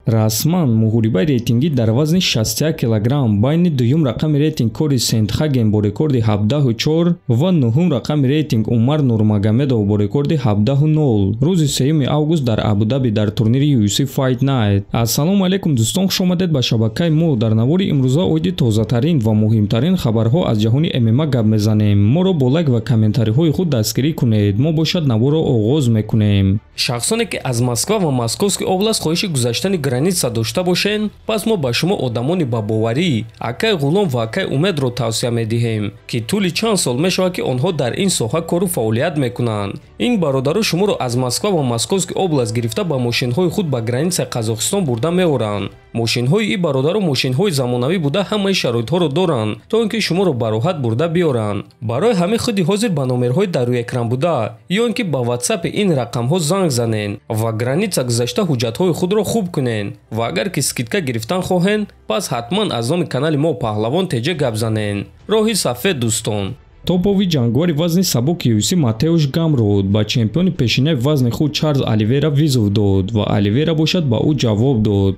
Расман муҳорибаи рейтингӣ дар вазни 61 килограмм байни дуюм рақами рейтинг Кори Сентхаген бо рекорди 17,4 ва нуҳум рақами рейтинг Умар Нурмагомедов бо рекорди 17,0 рӯзи 3 август дар Абу-Даби дар турнири UFC Fight Night. Ассалому алайкум дӯстон, хуш омадед ба шабакаи мо. Дар навори имрӯза оиди тозатарин ва муҳимтарин хабарҳо аз ҷаҳони ММА гап мезанем. Моро бо лайк ва комментариҳои худ дастгирӣ кунед. Мо бошад наворро оғоз мекунем. Шахсоне ки аз Москва ва Московский област хоҳиши гузаштани граница дошта бошен, пас мо ба шумо одамони ба боварӣ акай Ғулом ва акай Умедро тавсия медиҳем, ки тӯли чанд сол мешавад, ки онҳо дар ин соҳа кору фаъолият мекунанд. Ин бародаро шуморо аз Москва ва Московский област гирифта ба мошинҳои худ ба границаи Қазоқистон бурда меоранд. Мошинҳои ин бародаро мошинҳои замонавӣ буда, ҳамаи шароитҳоро доранд, то ин ки шуморо ба роҳат бурда биёранд. Барои ҳамин худи ҳозир ба номерҳои дар рӯи экран буда ё ин ки ба ватсапи ин рақамҳо занг занен ва граница гузашта ҳуҷҷатҳои худро хуб кунен. Ва агар ки скидка гирифтан хоҳен, пас ҳатман аз номи канали мо Паҳлавон ТЖ гап занен. Роҳи сафед, дӯстон. Топови ҷангвари вазни сабуки UFC Матеуш Гамрод ба чемпиони пешинаи вазни худ Чарлз Оливера вызов дод ва Оливера бошад ба ӯ ҷавоб дод.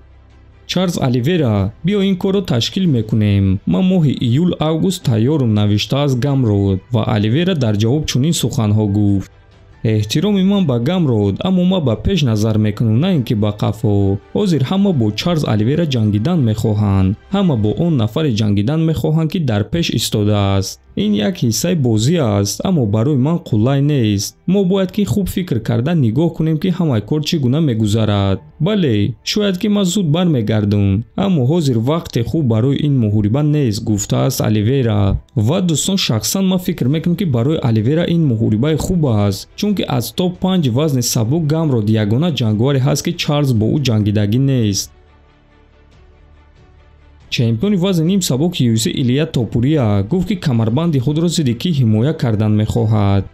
Чарлз Оливера: биё, ин корро ташкил мекунем, ман моҳи июл август тайёрум, навиштааст Гамрод. Ва Оливера дар ҷавоб чунин суханҳо гуфт: эҳтироми ман ба Гамрод, аммо ман ба пеш назар мекунам, на ин ки ба қафо. Ҳозир ҳама бо Чарлз Оливера ҷангидан мехоҳанд, ҳама бо он нафаре ҷангидан мехоҳанд, ки дар пеш истодааст. Ин як ҳиссаи бозӣ аст, аммо барои ман қулай нест. Мо бояд ки хуб фикр карда нигоҳ кунем, ки ҳамаи кор чӣ гуна мегузарад. Бале, шояд ки ман зуд бармегардам, аммо ҳозир вақте хуб барои ин муҳориба нест, гуфтааст Оливера. Ва дӯстон, шахсан ман фикр мекунам, ки барои Оливера ин муҳорибаи хуб аст, чунки аз топ 5 вазни сабук Гамрод ягона ҷангваре ҳаст, ки Чарлз бо ӯ ҷангидагӣ нест. Чемпиони вазни ним сабуки UFC Илия Топурия гуфт, ки камарбанди худро зидди кӣ ҳимоя кардан мехоҳад.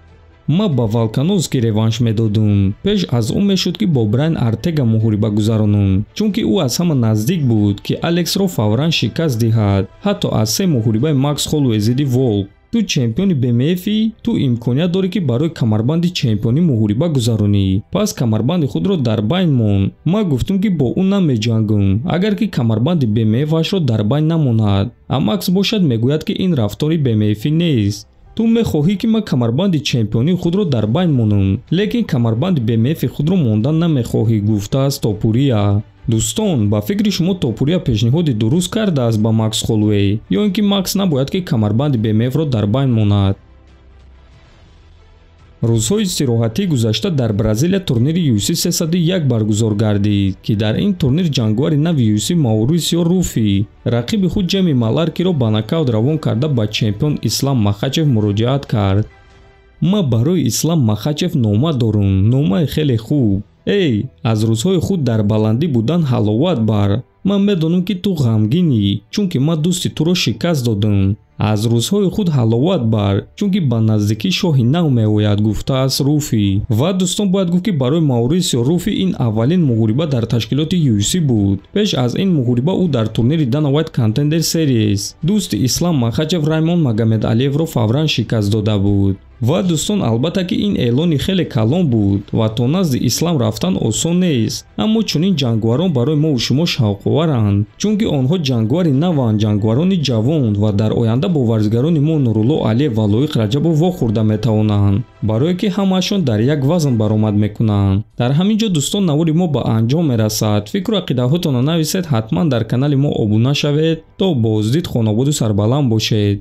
Ман ба Волкановски реванш медодум. Пеш аз ӯ мешуд, ки бо Брайан Артега муҳориба гузаронум, чунки ӯ аз ҳама наздик буд, ки Алексро фавран шикаст диҳад, ҳатто аз се муҳорибаи Макс Холлоуэй зидди Волк. Ту чемпиони БМФ, ту имконият дорӣ, ки барои камарбанди чемпионӣ муҳориба гузаронӣ, пас камарбанди худро дар байн мон. Ман гуфтум, ки бо ӯ намеҷангум, агар ки камарбанди БМФашро дар байн намонад. А Макс бошад мегӯяд, ки ин рафтори БМФ нест. Ту мехоҳӣ, ки ман камарбанди чемпионии худро дар байн монам, лекин камарбанди БМФи худро мондан намехоҳӣ, гуфтааст Топурия. Дӯстон, ба фикри шумо, Топурия пешниҳоди дуруст кардааст ба Макс Холлоуэй ё ин ки Макс набояд, ки камарбанди БМФро дар байн монад? Рӯзҳои истироҳатии гузашта дар Бразилия турнири UFC 301 баргузор гардид, ки дар ин турнир ҷангвари нави UFC Маурисио Руфи рақиби худ Ҷеми Маларкиро ба нокаут равон карда, ба чемпион Ислам Махачев муроҷиат кард. Ман барои Ислам Махачев нома дорум, номаи хеле хуб. Эй, аз рӯзҳои худ дар баландӣ будан ҳаловат бар. Ман медонам, ки ту ғамгинӣ, чунки ман дӯсти туро шикаст додам. Аз рӯзҳои худ ҳаловат бар, чунки ба наздикӣ шоҳи нав меояд, гуфтааст Руфи. Ва дӯстон, бояд гуфт, ки барои Маурисио Руфи ин аввалин муҳориба дар ташкилоти UFC буд. Пеш аз ин муҳориба ӯ дар турнири Dana White Contender Series дӯсти Ислам Махачев Раймон Магомедалиевро фавран шикаст дода буд. Ва дӯстон, албатта ки ин эълони хеле калон буд ва то назди Ислам рафтан осон нест, аммо чунин ҷангварон барои мову шумо шавқоваранд, чунки онҳо ҷангвари наванд, ҷангварони ҷавон ва дар оянда бо варзигарони мо Нурулло Алиев ва Лоиқ Раҷабов вохӯрда метавонанд, барое ки ҳамаашон дар як вазн баромад мекунанд. Дар ҳамин ҷо, дӯстон, навори мо ба анҷом мерасад. Фикру ақидаҳотонро нависед, ҳатман дар канали мо обуна шавед. То боздид, хонободу сарбаланд бошед.